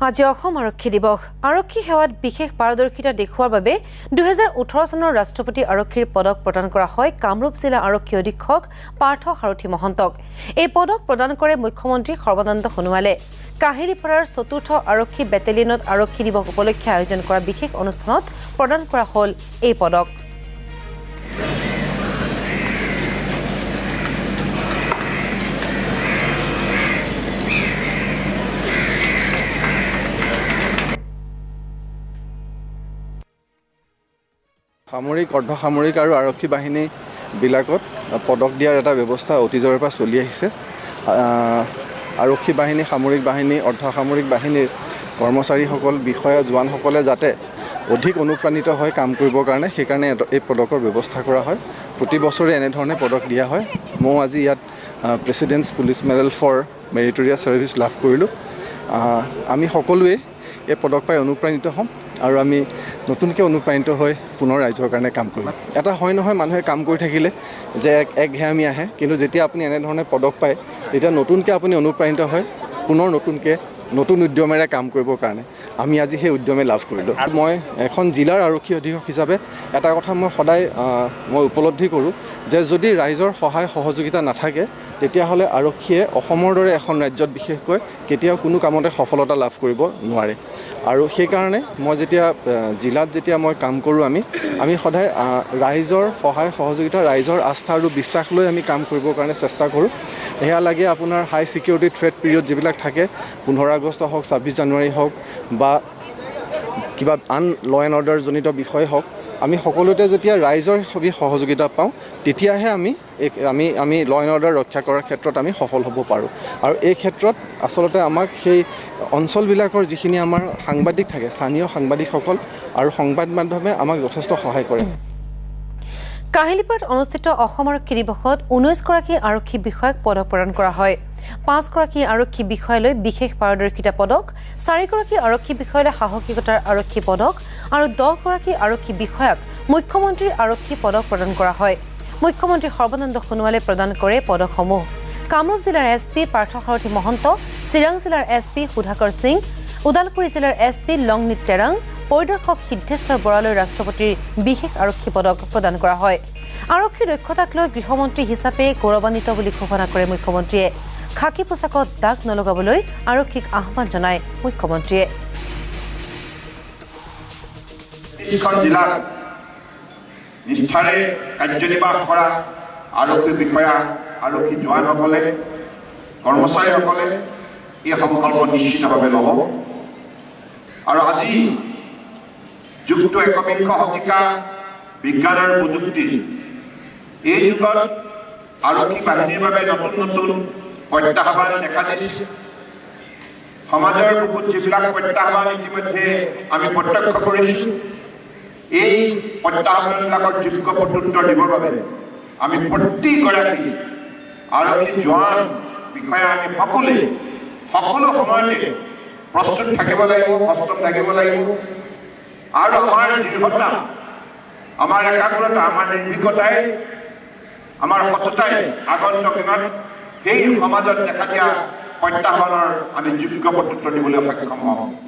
আজি অসম আৰক্ষী দিৱস। আৰক্ষী সেৱাত বিশেষ পাৰদৰ্শিতা দেখুওৱাৰ বাবে 2018 চনৰ ৰাষ্ট্ৰপতি আৰক্ষীৰ পদক প্ৰদান কৰা হয় কামৰূপ জিলা আৰক্ষী অধীক্ষক পাৰ্থ সাৰথি মহন্তক। এই পদক প্ৰদান কৰে মুখ্যমন্ত্ৰী সৰ্বানন্দ সোণোৱালে। কাহিলীপাৰাৰ চতুৰ্থ আৰক্ষী বেটেলিয়নত আৰক্ষী দিৱস উপলক্ষে আয়োজন কৰা বিশেষ অনুষ্ঠানত প্ৰদান কৰা হ'ল এই পদক। সামৰিক, অৰ্ধসামৰিক আৰু আৰক্ষী বাহিনীবিলাকত পদক দিয়াৰ এটা ব্যৱস্থা অতীজৰে পৰা চলি আহিছে। আৰক্ষী বাহিনী, সামৰিক বাহিনী, অৰ্ধসামৰিক বাহিনীৰ কৰ্মচাৰীসকল, বিষয়া, জোৱানসকলে যাতে অধিক অনুপ্ৰাণিত হয় কাম কৰিবৰ কাৰণে, সেইকাৰণে এই পদকৰ ব্যৱস্থা কৰা হয়। প্ৰতি বছৰে এনেধৰণে পদক দিয়া হয়। ময়ো আজি ইয়াত President's Police Medal for meritorious service লাভ কৰিলোঁ। আমি সকলোৱে এই পদক পাই অনুপ্ৰাণিত হ'ম আৰু আমি নতুনকৈ অনুপ্ৰাণিত হৈ পুনৰ ৰাইজৰ কাৰণে কাম কৰিম। এটা হয় নহয়, মানুহে কাম কৰি থাকিলে যে একঘেয়ামী আহে, কিন্তু যেতিয়া আপুনি এনেধৰণে পদক পায় তেতিয়া নতুনকৈ আপুনি অনুপ্ৰাণিত হয় পুনৰ নতুনকৈ নতুন উদ্যমেৰে কাম কৰিবৰ কাৰণে। আমি আজি সেই উদ্যমে লাভ কৰিলোঁ। মই এখন জিলাৰ আৰক্ষী অধীক্ষক হিচাপে এটা কথা মই সদায় মই উপলব্ধি কৰোঁ যে যদি ৰাইজৰ সহায় সহযোগিতা নাথাকে তেতিয়াহ'লে আৰক্ষীয়ে অসমৰ দৰে এখন ৰাজ্যত বিশেষকৈ কেতিয়াও কোনো কামতে সফলতা লাভ কৰিব নোৱাৰে। আৰু সেইকাৰণে মই যেতিয়া জিলাত যেতিয়া মই কাম কৰোঁ, আমি সদায় ৰাইজৰ সহায় সহযোগিতা, ৰাইজৰ আস্থা আৰু বিশ্বাস লৈ আমি কাম কৰিবৰ কাৰণে চেষ্টা কৰোঁ। সেয়া লাগে আপোনাৰ হাই ছিকিউৰিটি থ্ৰেট পিৰিয়ড যিবিলাক থাকে, 15 আগষ্ট হওক, 26 জানুৱাৰী হওক বা কিবা আন ল এণ্ড অৰ্ডাৰজনিত বিষয় হওক, আমি সকলোতে যেতিয়া ৰাইজৰ সহযোগিতা পাওঁ তেতিয়াহে আমি আমি আমি ল এণ্ড অৰ্ডাৰ ৰক্ষা কৰাৰ ক্ষেত্ৰত আমি সফল হ'ব পাৰোঁ। আৰু এই ক্ষেত্ৰত আচলতে আমাক সেই অঞ্চলবিলাকৰ যিখিনি আমাৰ সাংবাদিক থাকে, স্থানীয় সাংবাদিকসকল আৰু সংবাদ মাধ্যমে আমাক যথেষ্ট সহায় কৰে। কাহিলীপাৰাত অনুষ্ঠিত অসম আৰক্ষী দিৱসত 19 গৰাকী আৰক্ষী বিষয়াক পদক প্ৰদান কৰা হয়। 5 গৰাকী আৰক্ষী বিষয়ালৈ বিশেষ পাৰদৰ্শিতা পদক, 4 গৰাকী আৰক্ষী বিষয়ালৈ সাহসিকতাৰ আৰক্ষী পদক আৰু 10 গৰাকী আৰক্ষী বিষয়াক মুখ্যমন্ত্ৰীৰ আৰক্ষী পদক প্ৰদান কৰা হয়। মুখ্যমন্ত্ৰী সৰ্বানন্দ সোণোৱালে প্ৰদান কৰে পদকসমূহ। কামৰূপ জিলাৰ এছ পি পাৰ্থ সাৰথি মহন্ত, চিৰাং জিলাৰ এছ পি সুধাকৰ সিং, ওদালগুৰি জিলাৰ এছ পি লংনিত টেৰাং, পৰিদৰ্শক সিদ্ধেশ্বৰ বৰালৈ ৰাষ্ট্ৰপতিৰ বিশেষ আৰক্ষী পদক প্ৰদান কৰা হয়। আৰক্ষীৰ দক্ষতাক লৈ গৃহমন্ত্ৰী হিচাপে গৌৰৱান্বিত বুলি ঘোষণা কৰে মুখ্যমন্ত্ৰীয়ে। খাকী পোছাকত দাগ নলগাবলৈ আৰক্ষীক আহ্বান জনায় মুখ্যমন্ত্ৰীয়ে। জিলাত নিষ্ঠাৰে কাৰ্যনিৰ্বাহ কৰা আৰক্ষী বিষয়া, আৰক্ষী জোৱানসকলে, কৰ্মচাৰীসকলে এই সংকল্প নিশ্চিতভাৱে ল'ব। আৰু আজি যুগটো একবিংশ শতিকা, বিজ্ঞান আৰু প্ৰযুক্তিৰ এই যুগত আৰক্ষী বাহিনীৰ বাবে নতুন নতুন প্ৰত্যাহ্বান দেখা দিছে। সমাজৰ বুকুত যিবিলাক প্ৰত্যাহ্বান ইতিমধ্যে আমি প্ৰত্যক্ষ কৰিছোঁ, এই প্ৰত্যাহ্বানবিলাকৰ যোগ্য প্ৰত্যুত্তৰ দিবৰ বাবে আমি প্ৰতিগৰাকী আৰক্ষী জোৱান, বিষয়া, আমি সকলোৱে সকলো সময়তে প্ৰস্তুত থাকিব লাগিব, সষ্টম থাকিব লাগিব। আৰু আমাৰ দৃঢ়তা, আমাৰ একাগ্ৰতা, আমাৰ নিৰ্ভীকতাই, আমাৰ সততাই আগন্তুক দিনত সেই সমাজত দেখা দিয়া প্ৰত্যাহ্বানৰ আমি যোগ্য প্ৰত্যুত্তৰ দিবলৈ সক্ষম হ'ম।